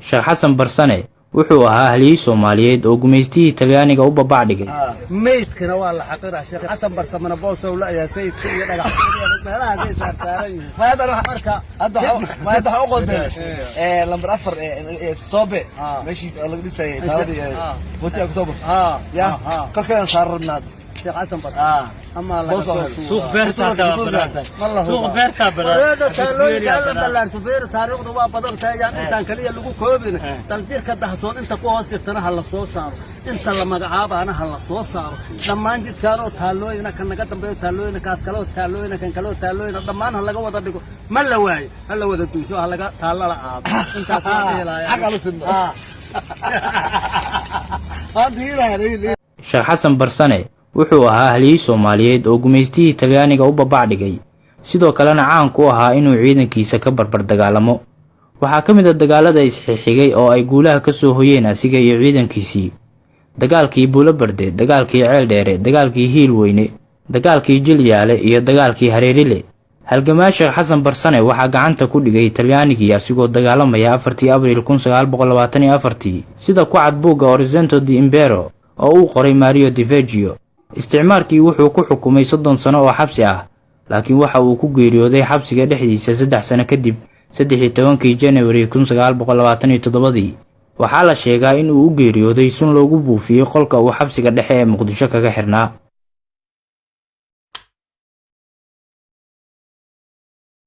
Sheekh Xasan Barsane wuxuu ahaa halyey Soomaaliyeed oo gumaystihii Talyaaniga u babac dhigay. Meydkana waa la xaqiraa. Sheekh Xasan Barsamana boosow la'yahay, sayidka iyo dhagax meelahaasay saarsaaran yihiin. Marka Hadda waxaa u qodeen lambar 4 Soobe, meeshii laga dhisayay taaladii 14 October ya korkeedan saaran rabnaa. Sheekh Xasan Barsane amaa laga soo Suuq beertaa. Ma la Suuq hubaa. beertaa. Wareedha, taalooyinka alla ballaarto. Feer, taariikhdu waa badan tahay, yaan intaan kaliya lagu koobin. Daljirka dahsoon inta ku hoos jirtana ha la soo saaro, inta la magacaabaana ha la soo saaro. Dhammaan jidkaanoo taalooyina, kan naga dambeeyo taalooyina, kaas kaloo taalooyina, kan kaloo taalooyina, dhammaan ha laga wada dhigo. Ma la waayo, ha la wada duunsho, ha laga taallo la aado. Intaas waan dhihi lahaa. Xaq ala sinno. Maanta hiilaha. Sheekh Xasan Barsane wuxuu ahaa halyey Soomaaliyeed oo gumaystihii Talyaaniga u babac dhigay, sidoo kalena caan ku ahaa inuu ciidankiisa ka barbar dagaalamo. Waxaa ka mid a dagaalada isxixigay oo ay guulaha ka soo hoyeen asiga iyo ciidankiisii: dagaalkii Buulobarde, dagaalkii Ceeldheere, dagaalkii Hiilweyne, dagaalkii Jilyaale iyo dagaalkii Hareerile. Halgamaa Sheekh Xasan Barsane waxaa gacanta ku dhigay Talyaanigii asigoo dagaalamaya 4-tii Abriil 1924-tii, sida ku cad buugga Orizzonti di Impero oo uu qoray Mario De Vecchio. Isticmaarkii wuxuu ku xukumay 30 sano oo xabsi ah, laakiin waxa uu ku geeriyooday xabsiga dhexdiisa 3 sano kadib, 13-kii Januari 1927-dii. Waxaa la sheegaa in uu u geeriyooday sun loogu buufiyey qolka uu xabsiga dhexe ee Muqdisho kaga xirnaa.